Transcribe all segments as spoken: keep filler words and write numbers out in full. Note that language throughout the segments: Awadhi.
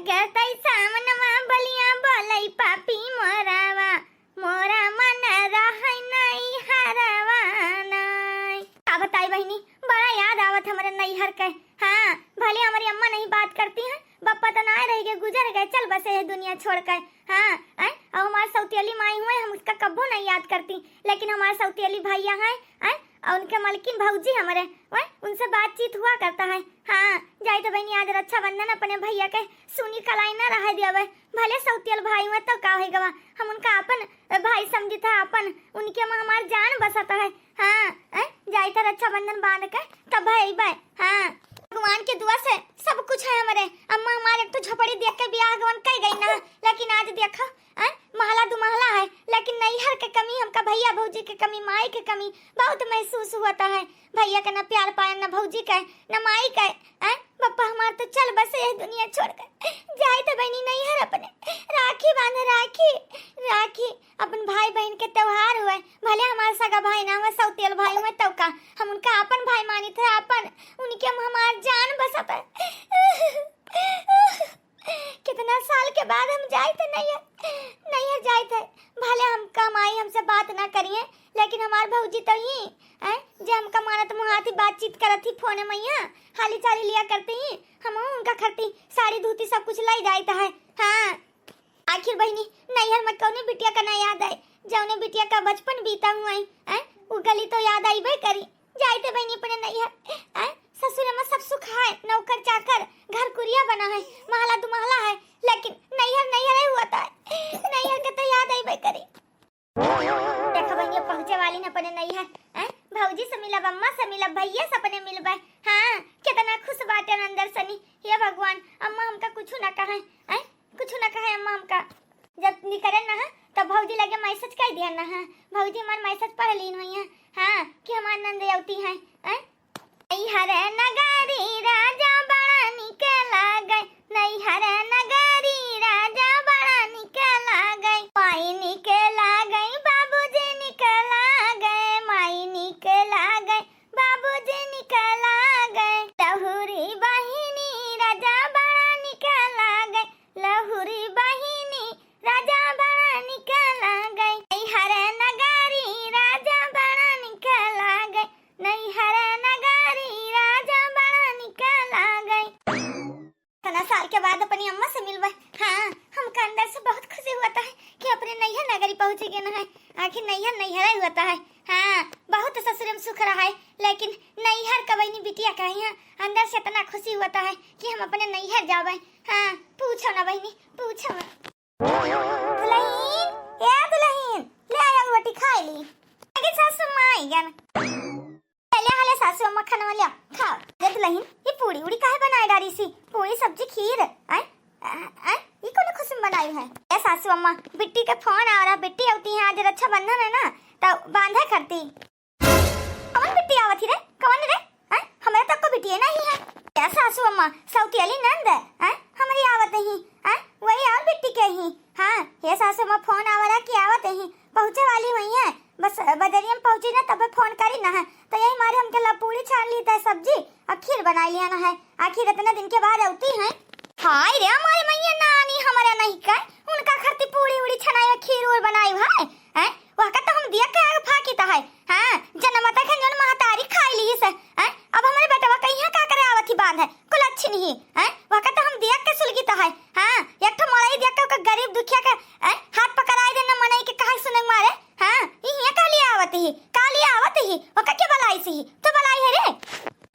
करतई सामनवा बलिया बोलई पापी मोरावा, मोरा मन रहै नैहरवा नाई। का बताई बहिनी, बड़ा याद आवत हमरे नैहर के। हाँ, भले हमरी अम्मा नहीं बात करती हैं, बप्पा तो नाय रह गए, गुजर गए, चल बसे है दुनिया छोड़ के। हाँ, ऐ, अब हमार सौतेली माई हुए, हम उसका कब्बो नहीं याद करती, लेकिन हमार सौतेली भैया हैं, ऐ, और उनके मलकिन भौजी हमरे, वह उनसे बातचीत हुआ करता है। हाँ, जाई तो बहिनी आज रक्षाबंधन अपने भैया के सुनी कलाई न रह दियावे, भले सौतियल भाई हुए तो का हो गवा, हम उनका अपन भाई समझी था, अपन उनके में हमार जान बसत है। हाँ, ऐ, जाई तो रक्षाबंधन बांध के तब अइबे। हाँ, भगवान के दुआ से सब कुछ है हमरे। अम्मा हमारे एक तो झोपड़ी देख के बियाह गवन कर गई ना, लेकिन आज देखो, हैं? महला दो महला है, लेकिन नैहर के कमी, हमका भैया भौजी के कमी, माई के कमी बहुत महसूस हुआ है। भैया के ना प्यार पाए, ना भौजी के, ना माई के। हैं? पप्पा हमार तो चल बसे यह दुनिया छोड़ के। जाए तो बहनी नैहर अपने। राखी बांधे, राखी, राखी। अपन भाई बहन के त्योहार हुए, भले हमार सगा भाई ना हुए, सौतेल भाई हुए, तब का हम उनका अपन भाई मानी थे, अपन। उनके हम हमार जान बसत है। कितना साल के बाद हम जाइत है नैहर, नैहर जाइत है। भले हमका माई हमसे बात ना करिए, लेकिन हमार भौजी तो ही हैं, जे हमका मानत मुहाती बातचीत करत ही फोने मइया, हाली चाली लिया करती ही, हम उनका खरती साड़ी धोती सब कुछ लाई जाइत है। हाँ, आखिर बहिनी, नैहर में कौने बिटिया का ना याद आए, जौने बिटिया का बचपन बीता हुआ है, हैं? वो गली तो याद आइबे करी। जाइत है बहिनी अपने नैहर, हैं? ससुर में सब सुख है, नौकर चाकर, घर कुरिया बना है, महला दो महला है, लेकिन नैहर नैहर ही हुआ था, नैहर के तो याद आइबे करी। देखो बहिनी, पहुँचे वाली न अपने नैहर, हैं? भौजी से मिलब, अम्मा से मिलब, भैया से अपने मिलबे। हाँ, कितना खुश बाटे अंदर सनी। हे भगवान, अम्मा हमका कुछ ना कहे, हैं? कुछ ना कहे अम्मा हमका। जब निकरे ना है, तब भौजी लगे मैसेज कर दिया ना है। भौजी हमार मैसेज पढ़ लीन हुई है, हाँ, कि हमार नंद अवती है, हैं? नैहर नगरी राजा बड़ा निक लागे, नैहर नगरी राजा बड़ा निक लागे। माई निक लागे, बाबूजी निक लागे, माई निक लागे, बाबूजी निक लागे। लहुरी बहिनी राजा बड़ा निक लागे, लहुरी बहिनी राजा बड़ा निक लागे। नैहर नगरी राजा बड़ा निक लागे, नैहर नगरी राजा बड़ा निक लागे। इतना साल के बाद अपनी अम्मा से मिलबे। हाँ, हमका अंदर से बहुत खुशी हुआ था कि अपने नैहर नगरी पहुँच गए न है। आखिर नैहर नैहर ही होता है। हाँ, बहुत ससुर में सुख रहा है, लेकिन नैहर कबैनी बिटिया का है। हाँ, अंदर से इतना खुशी हुआ था कि हम अपने नैहर जावे। हाँ, पूछो ना बहिनी, पूछो ना। दुलहिन, ए दुलहिन, ले आया रोटी खाई ली। आगे सासू माँ आई गन। ले हले सासू अम्मा खाना वाले खाओ। अरे दुलहिन, ये पूड़ी उड़ी काहे बनाए डारी सी? पूड़ी सब्जी खीर, आय, आय, ये कौन खुशी में बनाई है? ए सासू अम्मा, बिट्टी के फोन आ रहा, बिट्टी अवती है, आज रक्षाबंधन है ना, तो बांधा करती। कौन बिट्टी आवत ही रे? कौन रे? आय, हमारे तक को बिट्टी नहीं है। ए सासू अम्मा, सौती अली नंद, आय, हमारी आवत ही, आय, वही और बिट्टी के ही। हाँ, हे सासू अम्मा, फोन आवा रहा कि आवत ही, पहुँचे वाली हुई है, बस बजरिया में पहुँची ना तब फोन करी ना है। तो यही मारे हमके ला पूड़ी छान ली था सब्जी और खीर बनाई लिया ना है, आखिर इतने दिन के बाद अवती है। हाय रे हमारे मैया नानी हमारे नहीं कह, उनका खरती पूड़ी उड़ी छनाई और खीर उर बनाई है, हैं? वह का तो हम दिया के आग फाकी ता है, हाँ, जनमता के जौन महतारी खाई ली से, हैं? अब हमारे बेटवा कहिया का करे आवत ही बांध है, कुल अच्छी नहीं, हैं? वह का तो हम दिया के सुलगी ता है, हाँ, एक ठो मड़ई दिया के ओकर गरीब दुखिया के, हैं? हाथ पकड़ाई देना मनई के कहा सुने मारे, हाँ, ई हियाँ का लिए आवत ही, का लिए आवत ही, ओका के बलाई सी, तो बलाई है रे।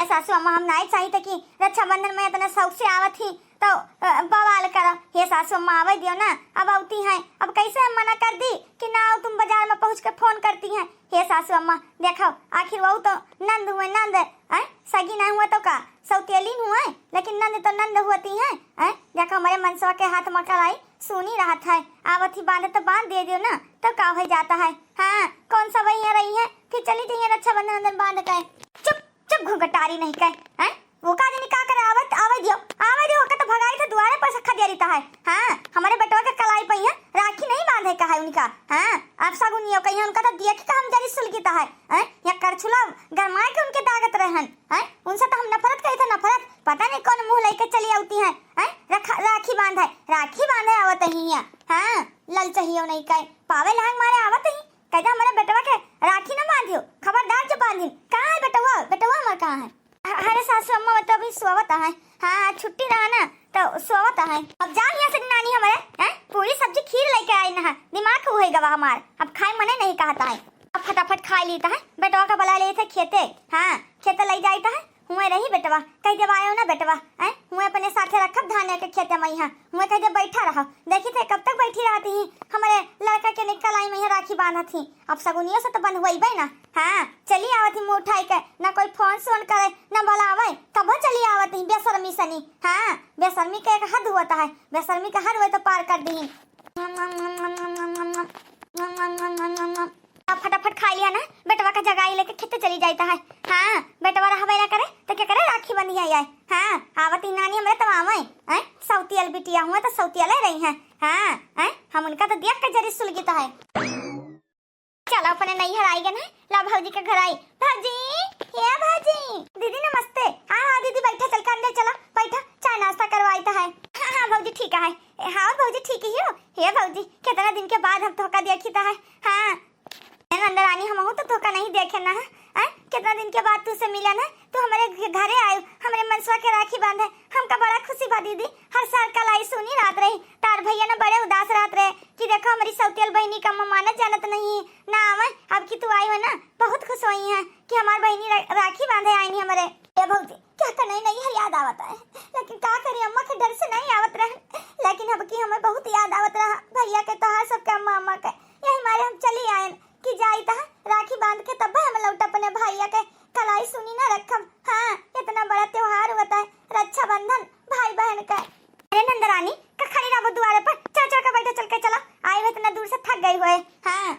ए सासू अम्मा, हम नाई चाहित कि रक्षाबंधन में इतना शौक से आवत ही, तो, अ, बवाल करो। हे सासू अम्मा, आवे दियो ना, अब अवती हैं, अब कैसे हम मना कर दी कि ना आओ तुम बाजार में पहुँच के फोन करती हैं। हे सासू अम्मा, देखो, आखिर वो तो नंद हुए, नंद, हैं? सगी ना हुए तो का, सौतेलीन हुए, लेकिन नंद तो नंद होती हैं, हैं? देखो, हमारे मनसवा के हाथ में कलाई, सुनी रहत है, आवत ही बांध तो बांध दे दियो ना, तो का हो जाता है? हाँ, कौन सा वही रही है, फिर चली जाइए रक्षाबंधन वंधन बांध के। चुप, चुप घुघटारी नहीं कह, हैं? वो का दिन का करे आवत, आवे दियो, आवे दियो, ओका तो भगाई थे दुआरे पर से खदेरी ता है। हाँ, हमारे बेटवा के कलाई पे है, राखी नहीं बांधे का है उनका। हाँ, आप सगुनियो कहिए उनका तो दिया कि हम जरी सुलगी ता है। हैं? या करछुला गरमाए के उनके दागत रहन। हैं? उनसे तो हम नफरत करी थे, नफरत। पता नहीं कौन मुँह लेके चली अवती हैं। हैं? ख-, राखी बांधे, राखी बांधे आवत ही हियाँ। हाँ, ललचहियो नहीं कहे, पावे लहंग मारे आवत ही। कह दे, "हमरे बेटवा के राखी न बांधियो, खबरदार जो बांधिन।" कहाँ है बेटवा? बेटवा हमार कहाँ है? अ-, अरे सासू अम्मा, वो तो अभी सोवत है। हाँ, छुट्टी रहा ना, तो सोवत है। अब जा यहाँ से नानी हमरे, हैं? पूरी सब्जी खीर लेके आई ना, दिमाग हो गवा हमार, अब खाए मने नहीं कहता है। अब फटाफट खाई लीता है, बेटवा का बुला लेते खेते। हाँ, खेते ले जाता है, हुए रही बेटवा, कह देवायो ना बेटवा, हैं? हुए अपने साथे रखब धाने के खेते में, यहाँ हुए कह दे बैठा रहो। देखी थे कब तक बैठी रहती ही, हमरे लड़का के निकल आई में राखी बांधत ही। अब सगुनियों से तो बंधवइबे ना। हाँ, चली आवत ही मुँह उठाई के, ना कोई फोन सोन करे, ना बुलावे, तबो चली आवत ही बेशर्मी सनी। हाँ, बेशर्मी के एक हद होता है, बेशर्मी के हद होए तो पार कर दी। अब फटाफट खाई लिया ना, बेटवा का जगाई लेके खेते चली जाता है। हाँ, बेटवा रहबे ना करे तो क्या करे, राखी बंधिया आए। हाँ, आवत ही नानी हमरे तब आवे, हैं? सौतियल बिटिया हुए तो सौतियले रही हैं। हाँ, हैं? हम उनका तो देख के जरी सुलगित है। चलो अपने नैहर आई गए ना, ला भौजी के घर आई। भौजी, हे भौजी। दीदी नमस्ते। हाँ, हाँ दीदी, बैठा, चल के अंदर चला, बैठा, चाय नाश्ता करवाई तो है। हाँ, हाँ भौजी ठीक है। हाँ भौजी ठीक ही हो। हे भौजी, कितना दिन के बाद हम तोहका देखी तो है। हाँ, ए नंदरानी, हमहू तो तोहका नहीं देखे ना है। हैं? कितना दिन के बाद तू से मिलन है, तू हमरे घ-, घरे आयु, हमरे मनसवा के राखी बांधे, हमका बड़ा खुशी बा दीदी। हर साल कलाई सुनी रहत रही, तार भैया ना बड़े उदास रहत रहे कि देखो हमरी सौतियल बहिनी का अम्मा मानत जानत नहीं है, ना आवे। अब की तू आई हो ना, बहुत खुश होई हैं कि हमार बहिनी रा-, राखी बांधे आईनी हमरे। ए भौजी, क्या का नहीं नहीं है याद आवत है, लेकिन का करी, अम्मा के डर से नहीं आवत रहे, लेकिन अब की हमें बहुत याद आवत रहा भैया के, तोहार सबके अम्मा, अम्मा के। यही मारे हम चली आयन कि जाई तहाँ राखी बांध के तब हम लौट अपने भैया के कलाई सुनी ना रखम। हाँ, इतना बड़ा त्योहार होता है रक्षाबंधन भाई बहन का। अरे नंदरानी, का खड़ी रहबो दुआरे पर? चल, चल के बैठो, चल के चला। आए हो इतना दूर से, थक गई होए। हाँ।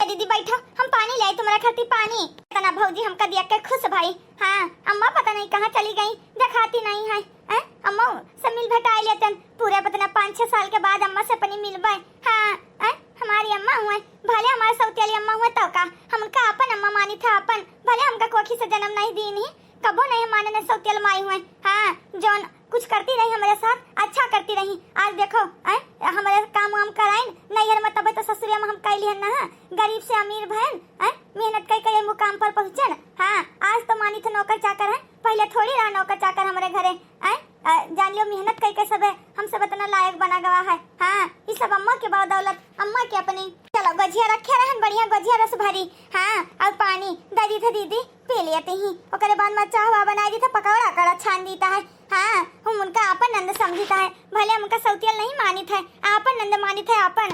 ए दीदी बैठो, हम पानी ले आई तुम्हारा खातिर पानी। इतना भौजी हमका दिया के खुश भाई। हाँ, अम्मा पता नहीं कहाँ चली गई, देखाती नहीं है। हैं? अम्मा से मिल भेटाई लेतन, पूरे पता ना पाँच छह साल के बाद अम्मा से अपनी मिलबे। हाँ, हैं? हमारी अम्मा हुए, भले हमारे सौतियाली अम्मा हुए तो का, हम उनका अपन अम्मा मानी था अपन, भले हमका कोखी से जन्म नहीं दीन ही, कबो नहीं माने न सौतियल माई हुए। हाँ, जौन कुछ करती रही हमरे साथ, अच्छा करती रही। आज देखो, हैं, हमरे काम वाम कराइन, नैहर में तबे तो ससुरिया में हम कैली हन ना, गरीब से अमीर भयन, हैं, मेहनत कई कई मुकाम पर पहुँचन। हाँ, आज तो मानी थे नौकर चाकर है, पहले थोड़ी रहा नौकर चाकर हमरे घरे, हैं, अ, जान लियो मेहनत कई के सबे हम सब इतना लायक बना गवा है। हाँ, ये सब अम्मा के बदौलत, अम्मा के अपनी। चलो गोझिया रखे रहन, बढ़िया गोझिया रस भरी, हाँ, और पानी दे दी थे दीदी, पी लियत ही। ओकरे बाद में चाह वाह बनाई दी थे, पकौड़ा अकौड़ा छान दीता है। हाँ, हम उनका आपन नंद समझीता है, भले हमका सौतियल नहीं मानित है, आपन नंद मानित है आपन।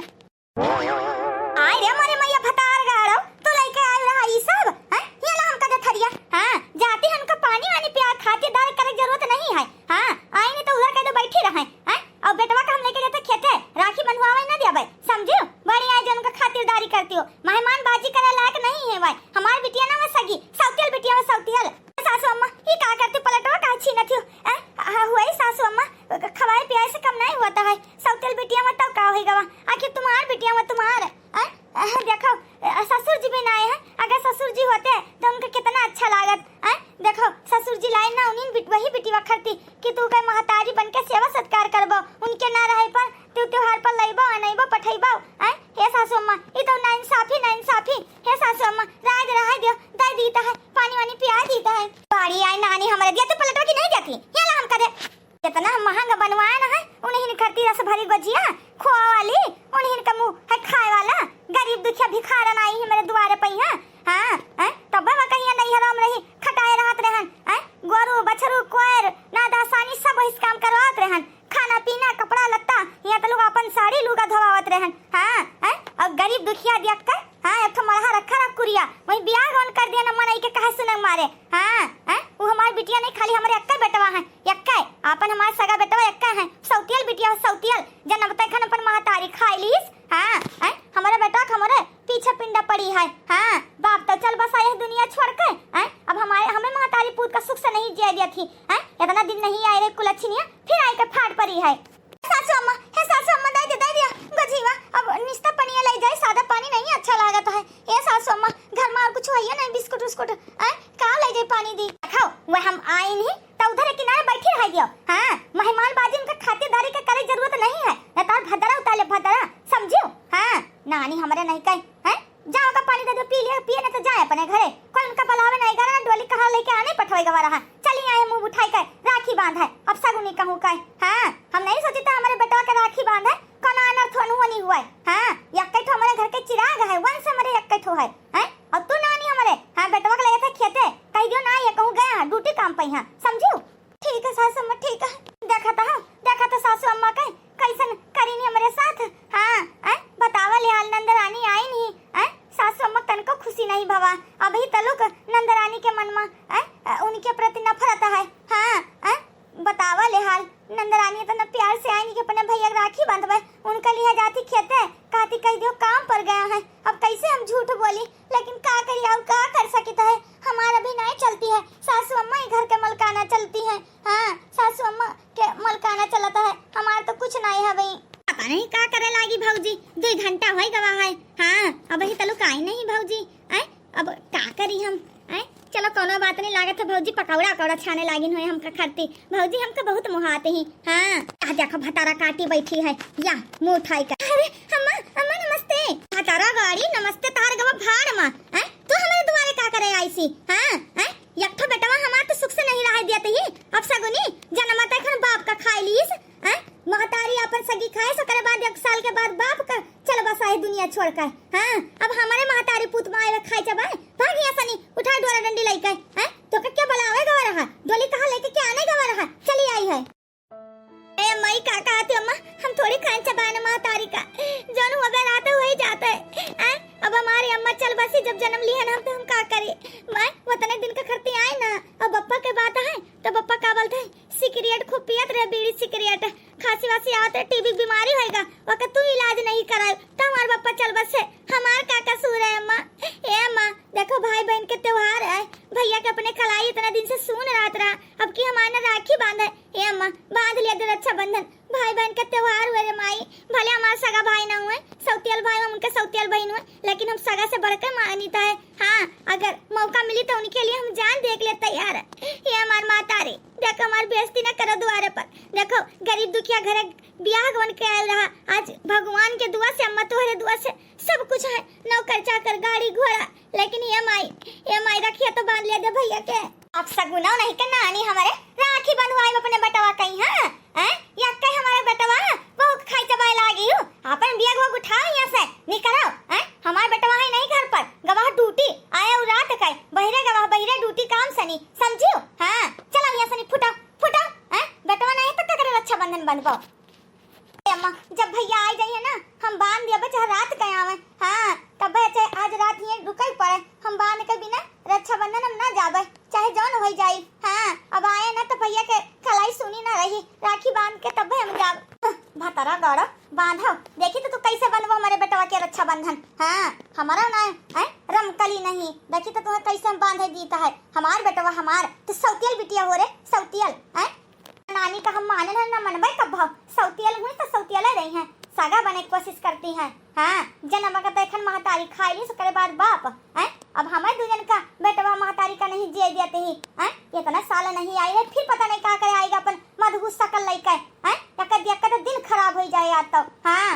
आय रे मोरे मैया भतार गाड़ो, तू लइके आयल रहा ई सब, हैं? ये ला हमका दे थरिया, हाँ, जाती है उनका पानी वानी पिया, खातिरदारी करे जरूरत नहीं है, हाँ, आई नहीं तो उधर कह दो बैठी रहे, हैं? और बेटवा का हम लेके जाते खेते, राखी बंधवावे ना दियाबे, समझियो? बड़ी आए जो उनका खातिरदारी करती हो, मेहमान बाजी करे लायक नहीं है भाई। हमार बिटिया ना वो सगी, सौतियल बिटिया वो सौतियल। सासू अम्मा, ई का करती पलटवा काहे छीनत हो? हैं? हाँ, हुआ ही सासू अम्मा, खवाए पियाए से कम नहीं होता है। सौतियल बिटिया में तब का होई गवा? आखिर तुम्हार बिटिया में तुम्हार, हैं? अह, देखो, अ, ससुर जी भी ना आए हैं। अगर ससुर जी होते तो उनका कितना अच्छा लागत, हैं? देखो, ससुर जी लाए ना, उन्हीं बिट-, वही बिटिया खरती कि तू के महतारी बन के सेवा सत्कार करबो, उनके ना रहे पर तू त्योहार पर लइबो, अनइबो, पठइबो, हैं? हे सासू अम्मा, ई तो नाइंसाफी, नाइंसाफी। हे सासू अम्मा, राय दे, रहाय दियो, दे दीता है, पानी वानी पिया दीता है। बाड़ी आई नानी हमरे दिया, तू पलटवा की नहीं जाती? ये ला हमका दे। इतना महंगा बनवाए ना है, उन्हीं खरती रस भरी गोझिया, खोआ वाली, उन्हीं का मुँह है खाए वाला, गरीब दुखिया भिखारन आई है मेरे दुआरे पे यहाँ। हाँ, हैं? तब मैं कहिया नहीं हराम रही, खटाए रहत रहन, हैं? गोरू, बछरू, कोयर, नादासानी सब वही काम करवात रहन। खाना पीना, कपड़ा लत्ता, यहाँ तो लोग अपन साड़ी लुगा धोवावत रहन। हाँ, हैं? और गरीब दुखिया देख कर, हाँ, एक ठो मड़हा रखा रहा कुरिया, वही बियाह गौन कर दिया न मनई के कहे सुने मारे। हाँ, हैं? वो हमार बिटिया नहीं, खाली हमारे एक्के बेटवा है, एक्के, आपन हमार सगा बेटवा एक्के है, सौतियल बिटिया हो, सौतियल, जन अब तक अपन महतारी खाई लीस। हाँ, हैं? हमारे बेटवा के हमारे पीछे पिंडा पड़ी है। हाँ, बाप तो चल बसा यह दुनिया छोड़ के, हैं? अब हमारे, हमें महतारी पूत का सुख से नहीं जिया दिया थी, हैं? इतना दिन नहीं आए रे कुलच्छिनिया, फिर आए के फाट पड़ी है। सासू अम्मा, हे सासू अम्मा, दे दे, दे दिया गोझिया। अब निस्ता पनिया ले जाए, सादा पानी नहीं अच्छा लागत है। हे सासू अम्मा, घर में और कुछ है नहीं, बिस्कुट उस्कुट, हैं? का ले जाए पानी दी? खाओ, वह हम आइन ही, त उधर किनारे बैठी रह गयो। हाँ, मेहमानबाजी उनका खातिरदारी के करे जरूरत नहीं है, न तार भदरा उतार ले भदरा, समझियो? हाँ, नानी हमरे नहीं कहे, हैं? जाओ का पानी दे दो, पी लिया, पिए न तो जाए अपने घरे। कोई उनका बुलावे नहीं गवा, डोली कहा लेके आने पठवे गवा रहा। चली आए मुंह उठाई के, राखी बांध है, अब सगुनी कहूँ का। हाँ, हम नहीं सोची था हमरे बेटवा के राखी बांध है, कौन अनर्थ वनु वनी हुआ है। हाँ, यक्के ठो हमरे घर के चिराग है, वंश हमरे यक्के ठो है, हैं? और तू नानी हमरे, हाँ, बेटवा के लेके थे खेते, कह दियो ना, ये कहूँ गया है, ड्यूटी काम पे यहाँ, समझू? ठीक है सासू अम्मा, ठीक है। देखा था, देखा था सासू अम्मा के, कैसन करीनी हमरे साथ। हाँ, हैं? बतावा ले हाल, नंदरानी आई नहीं, हैं? सासू अम्मा तनको खुशी नहीं भवा, अभी तलुक नंदरानी के मन में, हैं? उनके प्रति नफरत है। हाँ, हैं? बतावा ले हाल, नंदरानी इतना प्यार से आइन कि अपने भैया के राखी बांधबे, उनका लिहा जाती खेते, कहती कह दियो काम पर गया है। अब कैसे हम झूठ बोली, लेकिन का करी और का कर सकित है, हमारा भी नहीं चलती है। सासू अम्मा ही घर के मलकाना चलती है। हाँ, सासू अम्मा के मलकाना चलत है, हमार तो कुछ नहीं है भाई। पता नहीं का करे लागी भौजी, दो घंटा हो गवा है। हाँ, अब ही तलुक आई नहीं भौजी, हैं? अब का करी हम, हैं? चलो, कोनो बात नहीं, लागत है भौजी पकौड़ा उकौड़ा छाने लागिन होए हमका खाती। भौजी हमका बहुत मुहात ही। हाँ, आ देखो भतारा काटी बैठी है, या मुंह उठाई का। अरे अम्मा, अम्मा नमस्ते। भतारा गाड़ी नमस्ते तार गवा भाड़ मा, हैं? तू हमारे दुआरे का करे आईसी? हाँ, हैं? एक ठो बेटवा हमार तो सुख से नहीं रह दिया ही, अब सगुनी जन्म तक हम बाप का खाई लीस, हैं? महतारी अपन सगी खाए, ओकरे बाद एक साल के बाद बाप का चल बसा है दुनिया छोड़कर। हाँ, अब हमारे महतारी पूत माए खाए चबाए, भाग यहाँ सनी, उठा डोरा डंडी लइके, हैं? तो के क्या बुलावे गवा रहा? डोली कहाँ लेके क्या आने गवा रहा? चली आई है। ए माई, का कहती अम्मा, हम थोड़ी खाए चबाए न महतारी का, जौन हुआ बे रात हो ही जाता है, हैं? अब हमारी अम्मा चल बसी, जब जन्म लिया ना हम तो हम का करी? मैं उतने दिन का खरती आए ना, अब बप्पा के बात है, तो बप्पा का बोलते हैं, सिगरेट खूब पियत रहे, बीड़ी सिगरेट, खांसी वासी आवत रहे, टीबी बीमारी होएगा, ओकर तू इलाज नहीं कराए, तो हमार बप्पा चल बसे, हमार का कसूर है अम्मा? ए अम्मा, देखो भाई बहन के त्योहार है, भैया के अपने कलाई इतना दिन से सून रहत रहा, अब की हमारे ना राखी बांधे, ए अम्मा, बांध लिया दे रक्षाबंधन, भाई बहन के त्योहार हुए रे माई, भले हमार सगा भाई ना हुए, सौतियल भाई, हम उनके सौतियल बहन हुए, लेकिन हम सगा से बढ़ के मानित है। हाँ, अगर मौका मिली तो उनके लिए हम जान दे के लिए तैयार है। ये हमार महतारी, देखो हमार बेइज्जती ना करो दुआरे पर। देखो गरीब दुखिया घरे बियाह गवन के आयल रहा, आज भगवान के दुआ से, अम्मा तोहरे दुआ से सब कुछ है, नौकर चाकर, गाड़ी घोड़ा, लेकिन ये माई, ये माई रखिया तो बांध लिया दे भैया के। अब सगुना नहीं के नानी हमारे राखी बंधवाई में अपने बेटवा कहीं, हाँ? हैं? या कहीं हमारे बेटवा बहुत खाई चबाए लागी हूँ। अपन बिया गवा उठाओ यहाँ से, निकलो, हैं? हमारे बेटवा है नहीं घर पर, गवा ड्यूटी, आया उ रात का, बहिरे गवा, बहिरे ड्यूटी काम सनी, समझियो? हाँ, चलो यहाँ से नहीं, फुटो, फुटो, हैं? बेटवा नहीं तो ककरे रक्षाबंधन बंधबो? ए अम्मा, जब भैया आ जाइए ना, हम बांध दिया, चाहे रात के आवे। हाँ, तब भैया चाहे आज रात ही रुकल पड़े, हम बांध के बिना रक्षाबंधन हम ना जाबे, चाहे जौन हो जाई। हाँ, अब आए ना तो भैया के कलाई सुनी ना रही, राखी बांध के तब हम जाब। भतरा गौरव, बांधो, देखी तो तू कैसे बनबो हमारे बेटवा के रक्षाबंधन। हाँ, हमारा ना है रमकली नहीं, देखी तो तुम्हें कैसे हम बांधे दीता है, हमार बेटवा हमार, तो सौतियल बिटिया हो रे, सौतियल, हैं? नानी का हम माने ना, ना मनबे कब हो। सौतियल हुई तो सौतियल रही हैं, सगा बने की कोशिश करती हैं। हाँ, जनम का देखन महतारी खाई ली, उसके बाद बाप, हैं? अब हमें दू जन का बेटवा महतारी का नहीं जिए देते ही, हैं? इतना साल नहीं आई है, फिर पता नहीं का करे आएगा अपन मदहूस शकल लइके, हैं? यकर दिया का तो दिन खराब हो जाए यार तो। हाँ।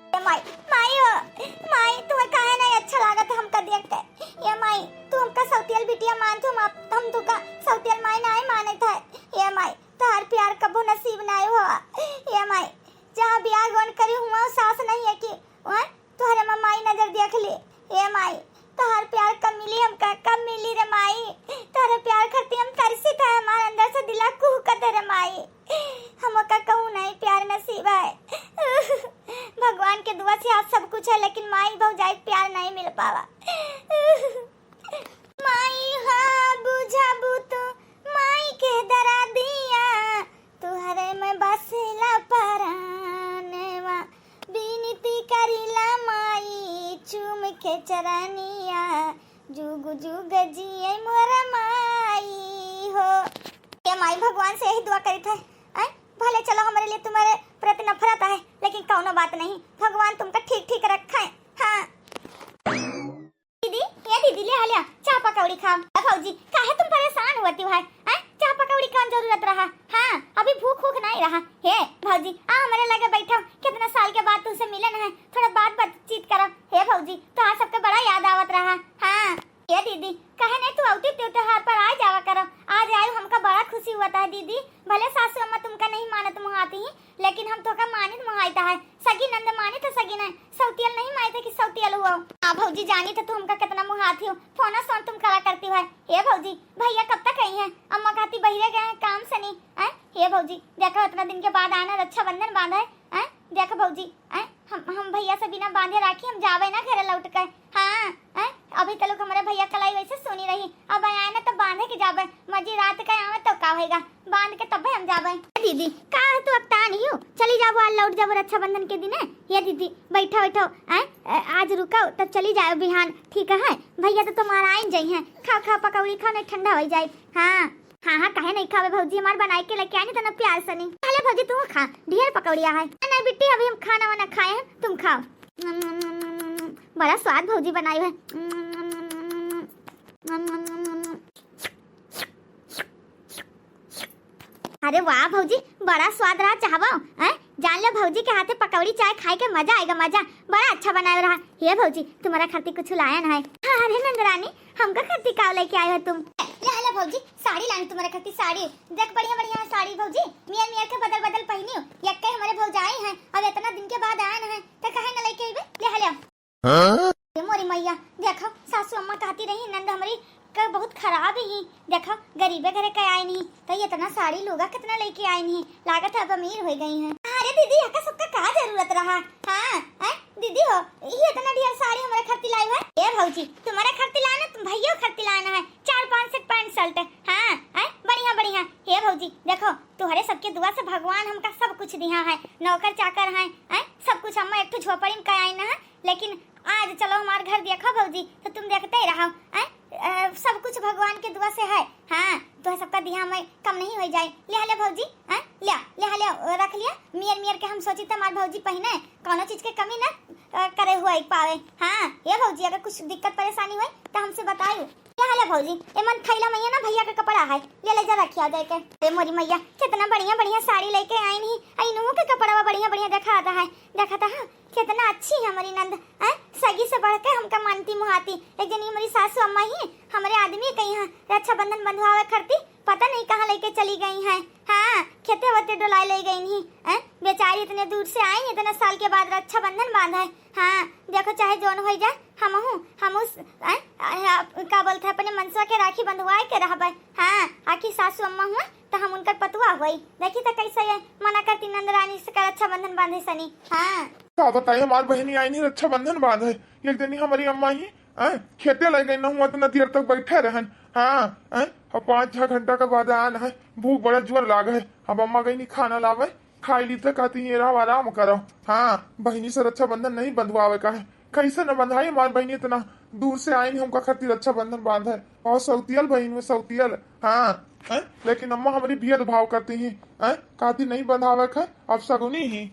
ए माई, माई हो, माई, तुम्हें काहे नहीं अच्छा लागत हमका देख के? ए माई, तू हमका सौतियल बिटिया मान, तुम आप, हम तुका सौतियल माई नहीं मानत है। ए माई, तोहार प्यार कबो नसीब नहीं हुआ। ए माई, जहाँ बियाह गौन करी हुआ सास नहीं है कि वहाँ तोहरे में माई नजर देख ले। ए माई, तोहार प्यार कब मिली हमका, कब मिली रे माई? तोहरे प्यार खातिर हम तरसित है, हमारे अंदर से दिला कुहकत है रे माई। हमका कहूँ नहीं प्यार नसीब है। भगवान के दुआ से आज सब कुछ है, लेकिन माई भौजाई के प्यार नहीं मिल पावा। माई हा बुझाबू तू माई के दरदिया, तुहरे में बसेला परानवा। बिनती करिला माई चूम के चरनिया, जुग जुग जिए मोर माई हो। ए माई, भगवान से यही दुआ करित है, हैं? भले चलो हमरे लिए तुम्हारे प्रति नफरत है, लेकिन कौनो बात नहीं, भगवान तुमका ठीक ठीक रखे। हाँ। दीदी, ए दीदी, ले आ, ले आ, चाह पकौड़ी खा। अब भौजी, काहे तुम परेशान होती हो? हैं? चाह पकौड़ी कौन जरूरत रहा? हाँ, अभी भूख ऊख नहीं रहा। हे भौजी, आ हमरे लगे बैठो, कितना साल के बाद तुमसे मिलन है, थोड़ा बात बातचीत करो। हे भौजी, तोहार सबके बड़ा याद आवत रहा। हाँ, ए दीदी, काहे नहीं तू अवती त्योहार पर आ जावा करो। आज आयु, हमका बड़ा खुशी हुआ था दीदी। भले सासू अम्मा तुमका नहीं मानत मुहाती ही, लेकिन हम तोका मानित मुहाइत है। सगी नंद मानित है, सगी नहीं, सौतियल नहीं मानित है कि सौतियल हुआ। हाँ भौजी, जानित है तू हमका कितना मुहाती हो, फोन सोन तुम करा करती हो। ए भौजी, भैया कब तक आई हैं? अम्मा कहती बहिरे गए हैं काम से नहीं। हैं? हे भौजी, देखो इतना दिन के बाद आना, रक्षाबंधन बांधा है। हैं? देखो भौजी, हैं? हम हम भैया से बिना बांधे राखी हम जावे ना घरे लौट के। हाँ, हैं? अभी तलक हमरे भैया कलाई वैसे सुनी रही, अब आए ना तब बांधे के जावे। मजी रात का आवे तो का होएगा, बांध के तब हम जावे। ए दीदी, का है तू अकतान ही हो? चली जाबो, आज लौट जाबो रक्षाबंधन के दिन है। ये दीदी, बैठो बैठो, हैं? ए, आज रुको तब चली जाओ बिहान, ठीक है? भैया तो तुम्हारा आइन जाई हैं, खाओ खाओ पकौड़ी खाओ, नहीं ठंडा हो जाए। हाँ हाँ हाँ, काहे नहीं खावे भौजी, हमार बनाई के लेके आनी तना प्यार से नहीं। पहले भौजी तू खा, ढेर पकौड़िया है। नहीं बिट्टी, अभी हम खाना वाना खाए हैं, तुम खाओ। बड़ा स्वाद भौजी बनाई है। अरे वाह भौजी, बड़ा स्वाद रहा चाहवा, हैं? जान लो भौजी के हाथे पकौड़ी चाय खाए के मजा आएगा, मजा। बड़ा अच्छा बनाए रहा। हे भौजी, तुम्हारा खातिर कुछ लायन है। अरे नंदरानी, हमका खातिर का लेके आए हो तुम? ले हले भौजी, साड़ी लानी तुम्हारे खातिर, साड़ी। देख बढ़िया बढ़िया है साड़ी भौजी, मियर मियर के बदल बदल पहनी हो। यक्के हमारे भौजाई हैं, अब इतना दिन के बाद आए हैं, तो काहे न लेके अइबे? ले हले। हाँ? ए मोरी मैया, देखो सासू अम्मा कहती रही नंद हमरी का बहुत खराब ही। देखो गरीबे घरे के आए नहीं, तो ये इतना साड़ी लुगा कितना लेके आए नहीं, लागत है अब अमीर हो गई हैं। अरे दीदी, यका सबका का जरूरत रहा? हाँ, हैं? दीदी हो, ये इतना ढेर साड़ी हमारे खातिर लाई है। ए भौजी, तुम्हारे खातिर लाना, तुम भैया खातिर लाना है, चार पांच सेट पैंट शर्ट। हाँ, हैं? बढ़िया बढ़िया। हे भौजी, देखो तुम्हारे सबके दुआ से भगवान हमका सब कुछ दिया है, नौकर चाकर हैं, हैं? सब कुछ। अम्मा एक ठो झोपड़ी में कयाई ना है, लेकिन आज चलो हमार घर देखो भौजी, तो तुम देखते ही रहो, हैं? अ, सब कुछ भगवान के दुआ से है। हाँ, तो सबका दिया में कम नहीं हो जाए। ले हले भौजी, हैं? ले, ले हले, अ, रख लिया। मियर मियर के हम सोची तो हमार भौजी पहिने, कौनो चीज के कमी ना, अ, करे हुआ एक पावे। हाँ, ये भौजी अगर कुछ दिक्कत परेशानी होए तो हमसे बतायू। ले हले भौजी, ए मन थैला में ये ना भैया के कपड़ा है, ले ले जा रखिया जाए के। अरे मोरी मैया, कितना बढ़िया बढ़िया साड़ी लेके आई नहीं, आई नूह के कपड़ा बढ़िया बढ़िया देखा आता है, देखा था। हाँ, कितना अच्छी है हमारी नंद, हैं? सगी से बढ़ के हमका मानती मुहाती। एक जनी हमारी सासू अम्मा ही हमारे आदमी के यहाँ रक्षाबंधन बंधवावे खरती पता नहीं कहाँ लेके चली गई हैं। हाँ, खेते वते डोलाए ले गई नहीं, हैं? बेचारी इतने दूर से आई, इतना साल के बाद रक्षाबंधन बांधा है। हाँ, देखो चाहे जौन हो जाए, हमहू, हमहू स-, हैं? आ, आ, का बोलते हैं, अपने मनसवा के राखी बंधवाए के रहबे। हाँ, आखिर सासू अम्मा हुआ तो हम उनकर पतुआ हुई। देखी तो कैसे ये मना करती नंद रानी से कर रक्षाबंधन बांधे सनी। हाँ। का बताई, हमार बहिनी आई नहीं रक्षाबंधन बांधे। एक दिन ही हमारी अम्मा ही, हैं, खेते लग गई ना हुआ, इतना देर तक बैठे रहन। हाँ, हैं, अब पाँच छह घंटा के बाद आन है, भूख बड़ा जोर लाग है। अब अम्मा गई नहीं खाना लावे, खाई ली तो कहती है रहो, आराम करो। हाँ, बहिनी से रक्षाबंधन नहीं बंधवावे का है। कैसे न बंधाई, हमार बहिनी इतना दूर से आई नहीं हमका खातिर रक्षाबंधन बांधे। और सौतियल बहिन में सौतियल। हाँ, हैं, लेकिन अम्मा हमारी भेदभाव करती ही, हैं, कहती नहीं बंधावे का है, अब सगुनी ही।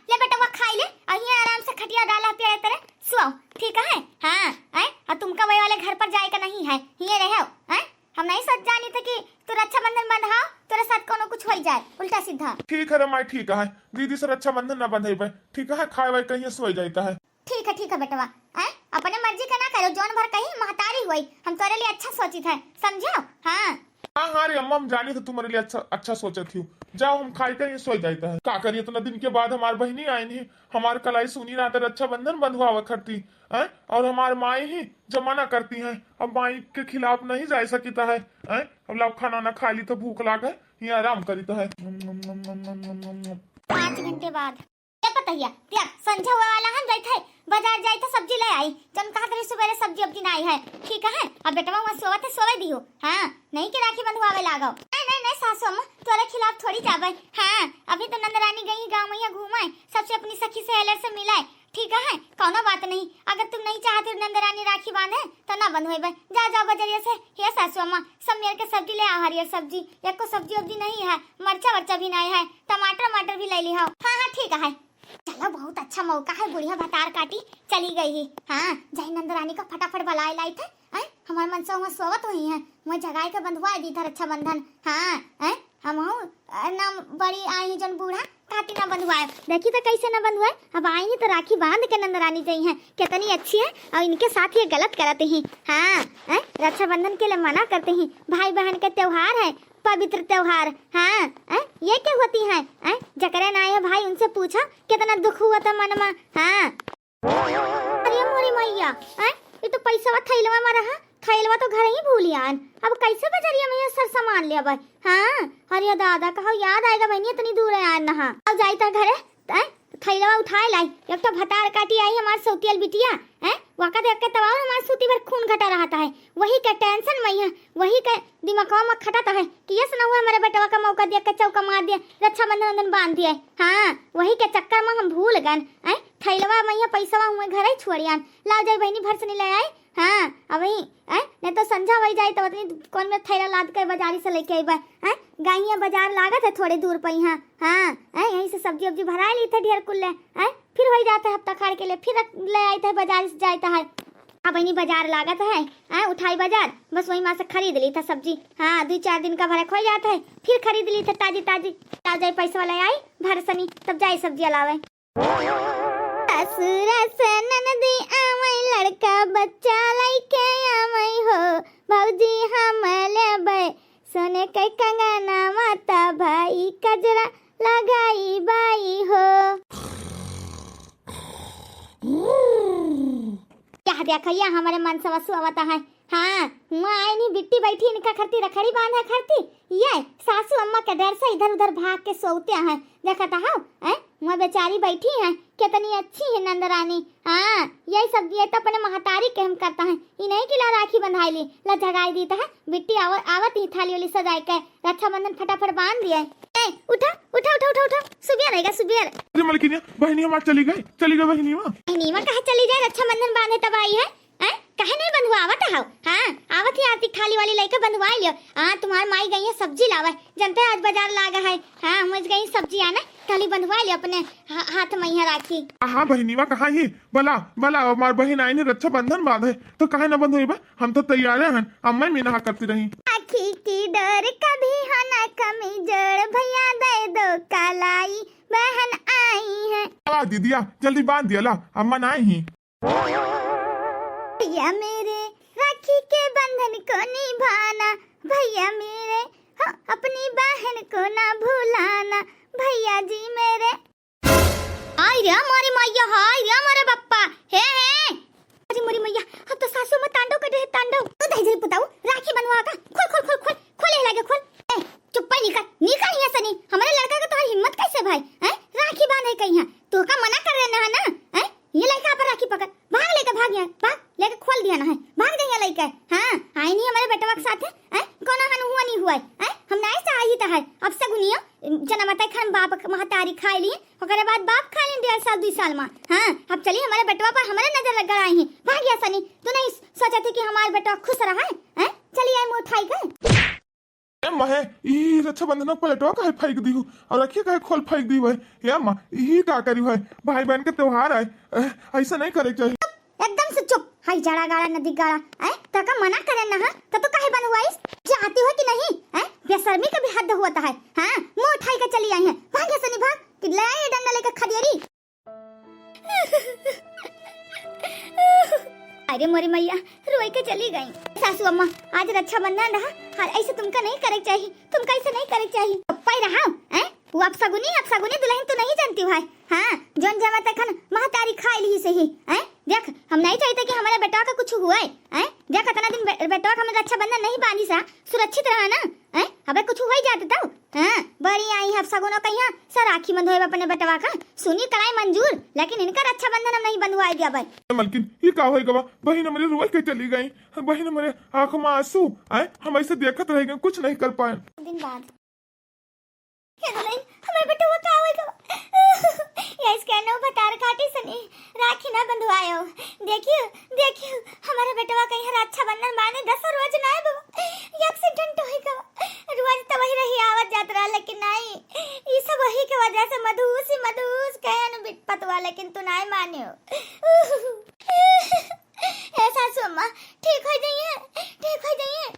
ले बेटवा खाई ले, अहिए आराम से खटिया डाला प्यारे तरह सुआओ, ठीक है? हाँ, हैं, और तुमका वही वाले घर पर जाए का नहीं है, ये रहो, हैं? हम नहीं सोच जानी थे कि तू रक्षाबंधन बंधाओ, तोरे साथ कोनो कुछ हो जाए, उल्टा सीधा। ठीक है रे माई, ठीक है, दीदी से रक्षाबंधन ना बंधेबे, ठीक है, खाए वाए कहीं सोई जाता है। ठीक है, ठीक है बेटवा, हैं? अपने मर्जी का ना करो, जौन भर कहीं महतारी हुई, हम तोरे लिए अच्छा सोचित है, समझो? हाँ। हाँ, हाँ रे अम्मा, हम जानी तो तुम्हारे लिए अच्छा, अच्छा सोचत ही। जाओ, हम खाई के ये सोई जाता है। का करी, इतना दिन के बाद हमार बहिनी आई नहीं, हमार कलाई सुनी ना तो रक्षाबंधन बंधवावे खरती, हैं? और हमार माई ही जमाना करती हैं, अब माई के खिलाफ नहीं जा सकिता है, हैं? अब लाओ खाना ना खा ली तो भूख लाग है, ये आराम करिता है। पाँच घंटे बाद। ए पतहिया, देख, संझा हुआ वाला है, जाइत है, बाजार जाइत है, सब्जी ले आई। जन कहा तेरी सुबेरे सब्जी अब्जी ना आई है, ठीक है? अब बेटवा वहाँ सोवत है, सोवे दियो। हाँ, नहीं के राखी बंधवावे लागो। नहीं, नहीं, नहीं, सासू अम्मा, तोरे खिलाफ थोड़ी जाबे। हाँ, अभी तो नंदरानी गई गाँव में घूमे, सबसे अपनी सखी सहेलर से मिले, ठीक है? कौनो बात नहीं, अगर तुम नहीं चाहते नंदरानी राखी बांधे, तो ना बंधवेबे। जा, जाओ बजरिया से, हे सासू अम्मा, सब मेर के सब्जी ले आ, हरियर सब्जी, एको सब्जी उब्जी नहीं है, मरचा वर्चा भी नहीं है, टमाटर वमाटर भी ले ली हो। हाँ, हाँ, ठीक है। चलो, बहुत अच्छा मौका है, बुढ़िया भतार काटी चली गई ही। हाँ, जाई नंदरानी का फटाफट बुलाए लाई थे, हैं? हमार मनसा हुआ सोवत हुई है, हुआ जगाए के बंधवाए दी था रक्षाबंधन। हाँ, हैं? हम हूँ, अ, ना बड़ी आई ही जन बूढ़ा, काटी ना बंधवाए। देखी तो कैसे ना बंधवाए, अब आई ही तो राखी बांध के नंदरानी जाई हैं, कितनी अच्छी है, और इनके साथ ये गलत करत ही। हाँ, हैं? रक्षाबंधन के लिए मना करते ही, भाई बहन के त्योहार है, पवित्र त्योहार। हाँ, हैं? ये क्या होती है, हैं? जकरे ना आए भाई उनसे पूछा, कितना दुख हुआ था मन में। हाँ। अरे मोरी मैया, हैं? ये तो पैसवा थैलवा में रहा, थैलवा तो घर ही भूल आन। अब कैसे बजरिया में ये सर सामान ले आवे? हाँ, अरे दादा, कहो याद आएगा बहनी, इतनी दूर है आन नहा। अब जाई ता घरे, हैं? थैलवा उठाए लाई, एक तो भतार काटी आई हमार सौतियल बिटिया, हैं? वाका देख के तबाव हमार सूती भर खून घटा रहा है, वही के टेंशन में है, वही के दिमागवा में खटत है कि यस न हुआ हमारे बेटवा का मौका दिया के चौका मार दिया, रक्षाबंधन उंधन बांध दिया। हाँ, वही के चक्कर में हम भूल गन। हैं? थैलवा में यहाँ पैसवा हुए घर ही छोड़ियान। लाओ जाई बहनी, भर सनी ले आई। हाँ, अबही, हैं? नहीं तो संझा वही जाई तब इतनी कौन में थैला लाद के बाजारी से लेके आई बा। हैं? गाइया बाजार लागत है थोड़े दूर पर यहाँ। हाँ, हैं? यहीं से सब्जी उब्जी भराए ली थे ढेर कुल्ले। हैं? फिर वही जाते हफ्ता खाड़ के लिए, फिर रख-, ले आते हैं बाजार से जाते हैं। अब इन्हीं बाजार लागत है, हैं, उठाई बाजार, बस वही माँ से खरीद ली था सब्जी। हाँ, दो चार दिन का भरा खोई जाता है, फिर खरीद ली था ताजी ताजी। आ जाए पैसा वाला आई भर सनी, तब जाए सब्जी लावे। ससुरा से ननदी आवै, लड़का बच्चा लइके आवै हो, भौजी हम लेबै सोने के कंगना, माता भाई कजरा लगाई बाई हो। यह देखो, ये हमारे मनसवा सुआवता है। हाँ, हुआ आए नहीं, बिट्टी बैठी इनका खरती रखड़ी बांधा खरती। ये सासू अम्मा के डर से इधर उधर भाग के सोते हैं। देखा था, हाँ, हैं? हुआ बेचारी बैठी है, कितनी अच्छी है नंदरानी। हाँ, यही सब ये तो अपने महतारी के हम करता है। ई नहीं कि ला राखी बंधाई ली, ला जगाई दी तो है। बिट्टी आव-, आवत ही थाली वाली सजाए के रक्षाबंधन फटाफट बांध दिए। ए, उठा, उठा, उठा, उठा, उठा, सुबियर रहेगा, सुबियर। अरे मलकिनिया, बहनी हमार चली गई, चली गई बहनी माँ। बहनी माँ कहाँ चली जाए, रक्षाबंधन बांधे तब आई है, हैं? काहे नहीं बंधुआवत हो? हाँ, आवत ही आरती थाली वाली लइके बंधुआ लियो। हाँ, तुम्हार माई गई है सब्जी लावे, जनते आज बाजार लागा है। हाँ, हम गई सब्जी आने, थाली बंधुआ लियो अपने हा-, हाथ में यहाँ राखी। हाँ, हाँ, बहनी माँ कहाँ ही? बला, बला, हमार बहन आई ने रक्षाबंधन बांधे, तो काहे ना बंधुई बा? हम तो तैयार हैं, अम्मा मीना करती रही। आखी की डोर कभी हो ना कमी जोड़, भैया दे दो कालाई, बहन आई है। आ दीदिया, जल्दी बांध दिया ला, अम्मा ना आई ही। भैया मेरे, राखी के बंधन को निभाना, भैया मेरे, हाँ, अपनी बहन को ना भुलाना, भैया जी मेरे। हाय रे मोरी मैया, हाय रे मोरे बप्पा, हे, हे। अरे मोरी मैया, अब तो सासू में तांडव कर रहे, तांडव। तू दही जरी पुताऊ, राखी बनवा का, खोल, खोल, खोल, खोल, खोले लागे, खोल। ए, चुप्पा निकल, निकल यहाँ से नहीं। हमारे लड़का का तुम्हारी हिम्मत कैसे भाई, हैं? राखी बांधे कहीं है, तू का मना कर रहे ना, है ना? हैं? ये लड़का पर राखी पकड़, भाग लेके भाग यहाँ, भाग, लेके खोल दिया ना है, भाग जाइए लड़का। हाँ, आई नहीं हमारे बेटवा के साथ है, हैं? कौन हन हुआ नहीं हुआ है, हैं? हम नहीं सहायता है, अब सगुनियो जनमत है, खन बाप महतारी खाए लिए, ओकरे बाद बाप खा लें डेढ़ साल, दुई साल में। हाँ, अब चली हमारे बेटवा पर हमारे नजर लग गड़ा ही। भाग या सनी, तू नहीं सोचा थी कि हमारे बेटवा खुश रहा है, हैं? चली आई मुँह उठाई के। ए माँ, ई रक्षाबंधन के प्लेटवा काहे फेंक दी हो? और रखिए काहे खोल फेंक दी हो? ए माँ, ई का करी हो? भाई बहन के त्योहार आए, अ, ऐसा नहीं करे के चाहिए। एकदम से चुप, हाय जड़ा गाड़ा नदी गाड़ा, हैं? तका मना करे ना, हाँ? तो तू काहे बंधवाइस? जाती हो कि नहीं, हैं? बेशर्मी का भी हद होता है, हाँ? मुँह उठाई के चली आई है, भाग यहाँ से नहीं भाग, कि ले आई डंडा लेके खदेरी। अरे मोरी मैया, रोई के चली गई। सासू अम्मा, आज रक्षाबंधन रहा, हाँ, ऐसे तुमका नहीं करे के चाहिए, तुमका ऐसे नहीं करे के चाहिए। पप्पा ही रहा, हैं? वो अपसगुनी, अपसगुनी दुल्हन तो नहीं जानती हो, हाँ, जोन जमा तखन महतारी खाए ली से ही, हैं? देख, हम नहीं चाहते कि हमारे बेटवा का कुछ हुआ है, हैं? देख, इतना दिन बे-, बेटवा का हम रक्षाबंधन नहीं बांधी सा, सुरक्षित रहा ना, हैं? अबे कुछ हुआ ही जाते तो, हाँ, बड़ी आई है अपसगुनो कहिया, सा राखी बंधोए अपने बेटवा का, सुनी कराई मंजूर, लेकिन इनका रक्षाबंधन हम नहीं बंधवाए दिया भाई। मलकिन, ये का होए गवा? बहिन हमरे रोए के चली गई, बहिन हमरे आँख में आंसू, आए, हम ऐसे देखत रह गए, कुछ नहीं कर पाए। दिन बाद। हे दुल्हन, हमारे बेटवा का होए गवा? या इसके नो भतार काटी सनी, राखी ना बंधवायो। देखियो, देखियो, हमारे बेटवा कहीं रक्षाबंधन बाने दस रोज ना आए बाबा। ये accident होए गवा। रोज तो वही रही आवत जात रहा, लेकिन नहीं, ई सब वही के वजह से मधुस ही मधुस कहन बिटपतवा, लेकिन तू नहीं मानियो। ए सासू अम्मा, ठीक होइ जइहैं, ठीक होइ जइहैं।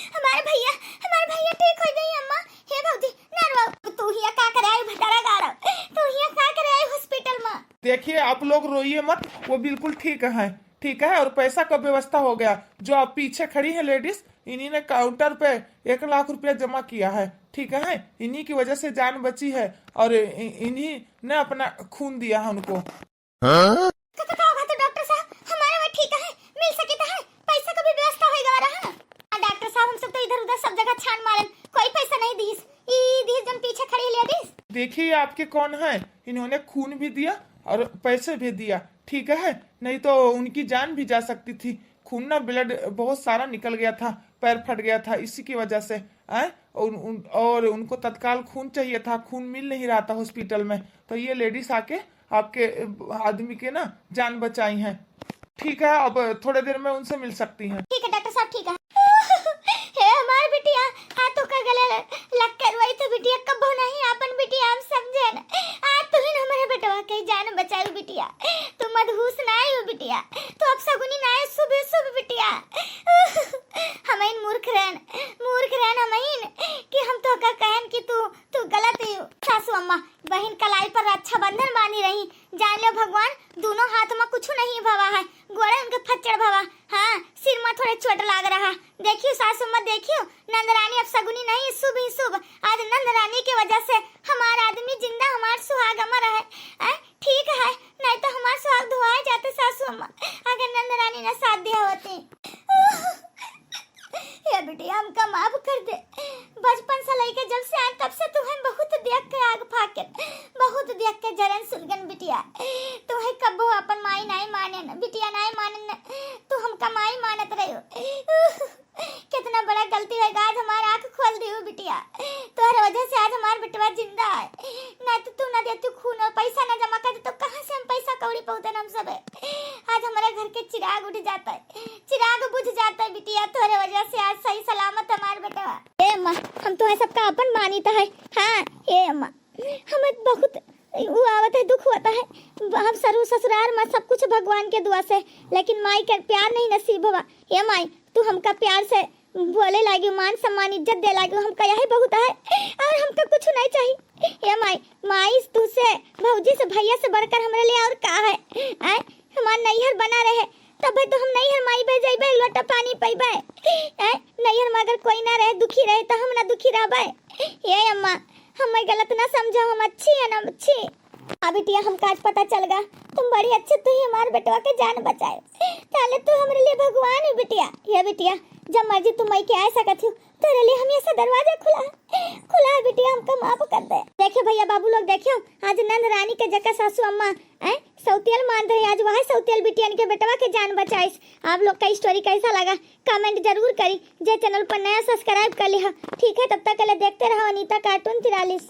हमार भइया, हमार भइया ठीक होइ जइहैं अम्मा। हे भौजी, ना रो, तू हियाँ का करे आई भतारा गाड़ो, तू हियाँ का करे आई hospital मा? देखिए, आप लोग रोइए मत, वो बिल्कुल ठीक है, ठीक है, और पैसा का व्यवस्था हो गया। जो आप पीछे खड़ी हैं ladies, इन्हीं ने counter पे एक लाख रुपया जमा किया है, ठीक है, इन्हीं की वजह से जान बची है, और इ-, इन्हीं ने अपना खून दिया है उनको। हाँ? का, का, का बात है डॉक्टर साहब, हमारा वहाँ ठीक है, मिल सके तो है, पैसा का भी व्यवस्था होएगा रहा। हाँ, डॉक्टर साहब, हम सब तो इधर उधर सब जगह छान मारन, कोई पैसा नहीं दीस, ई दीस जन पीछे खड़ी ladies। देखिए, आपके कौन है, इन्होंने खून भी दिया और पैसे भी दिया, ठीक है, नहीं तो उनकी जान भी जा सकती थी। खून ना, blood बहुत सारा निकल गया था, पैर फट गया था, इसी की वजह से आए। और उन, और उनको तत्काल खून चाहिए था, खून मिल नहीं रहा था hospital में, तो ये ladies आके आपके, अ, आदमी के ना जान बचाई हैं। ठीक है, अब थोड़े देर में उनसे मिल सकती हैं। ठीक है डॉक्टर साहब, ठीक है। हे हमार बिटिया, आ तो का गले लग कर वही तो बिटिया कबो नहीं आपन बिटिया हम समझेन। आ तू ही हमारे बेटवा के जान बचाई बिटिया। तू मदहूस ना आयु बिटिया, तू अपसगुनी ना आयु, शुभ शुभ बिटिया। हम इन मूर्ख रहन, मूर्ख रहन हम इन कि हम तो का कहन कि तू, तू गलत ही हो। सासू अम्मा, बहिन कलाई पर रक्षाबंधन बांधी रही, जान लो भगवान, दोनों हाथ में कुछ नहीं भवा है, गोड़े उनके फच्चड़ भवा। हाँ, सिर में थोड़े चोट लाग रहा। देखियो सासू अम्मा, देखियो, नंदरानी अपसगुनी नहीं, शुभ ही शुभ। आज नंदरानी के वजह से हमार आदमी जिंदा, हमार सुहाग अमर है। ऐ, ठीक है, नहीं तो हमार सुहाग धुआए जाते सासू अम्मा, अगर नंदरानी न साथ दिया होती। हे बिटिया, हमका माफ कर दे। बचपन से लइके जब से आन, तब से तुहें बहुत देख के आग फाकेन, बहुत देख के जरन सुलगन बिटिया। तुहें कबो अपन माई नाई मानेन, बिटिया नाई मानेन, तू हमका माई मानत रहो। कितना बड़ा गलती होइगा, आज हमार आँख खोल दियो बिटिया। तोहरे वजह से आज हमार बेटवा जिंदा है, ना तो तू ना देतू खून और पैसा ना जमा कर दे, तो कहाँ से हम पैसा कौड़ी पौतन हम सबे? आज हमारे घर के चिराग उठ जाता है, चिराग बुझ जाता है बिटिया, तोहरे वजह से आज सही सलामत हमार बेटवा। ए अम्मा, हम तुम्हें सबका अपन मानित है। हाँ, ए अम्मा, हमें बहुत उ आवत है, दुख होता है। हम सरू ससुराल में सब कुछ भगवान के दुआ से, लेकिन माई के प्यार नहीं नसीब हुआ। ए माई, तू हमका प्यार से बोले लागी, मान सम्मान इज्जत दे लागी, हमका यही बहुत है और हमका कुछ नहीं चाहिए। ए माई, माई तू से, भौजी से, भैया से बढ़कर हमरे लिए और का है? आय, हमार नैहर बना रहे, तबे तो हम नैहर माई बह जइबे, एक लोटा पानी पइबे। आय, नैहर में अगर कोई ना रहे, दुखी रहे, तो हम ना दुखी रहबे। ए अम्मा, हमें गलत ना समझो, हम अच्छी है ना, अच्छी। हाँ बिटिया, हमका आज पता चल गा, तुम बड़ी अच्छी, तू ही हमार बेटवा के जान बचाए। ताले तू हमरे लिए भगवान है बिटिया। ये बिटिया, जब मर्जी तू मई के आ सकत हो, तोरे लिए हमेशा दरवाजा खुला है, खुला है बिटिया, हमका माफ कर दे। देखियो भैया बाबू लोग, देखियो, आज नंद रानी के जगह सासू अम्मा, ऐ, सौतियल मान रही, आज वह सौतियल बिटियन के बेटवा के जान बचाइस। आप लोग का story कैसा लगा, comment जरूर करी। जे channel पर नया, subscribe कर लिहा। ठीक है, तब तक के लिए देखते रहो अनीता cartoon तिरालीस।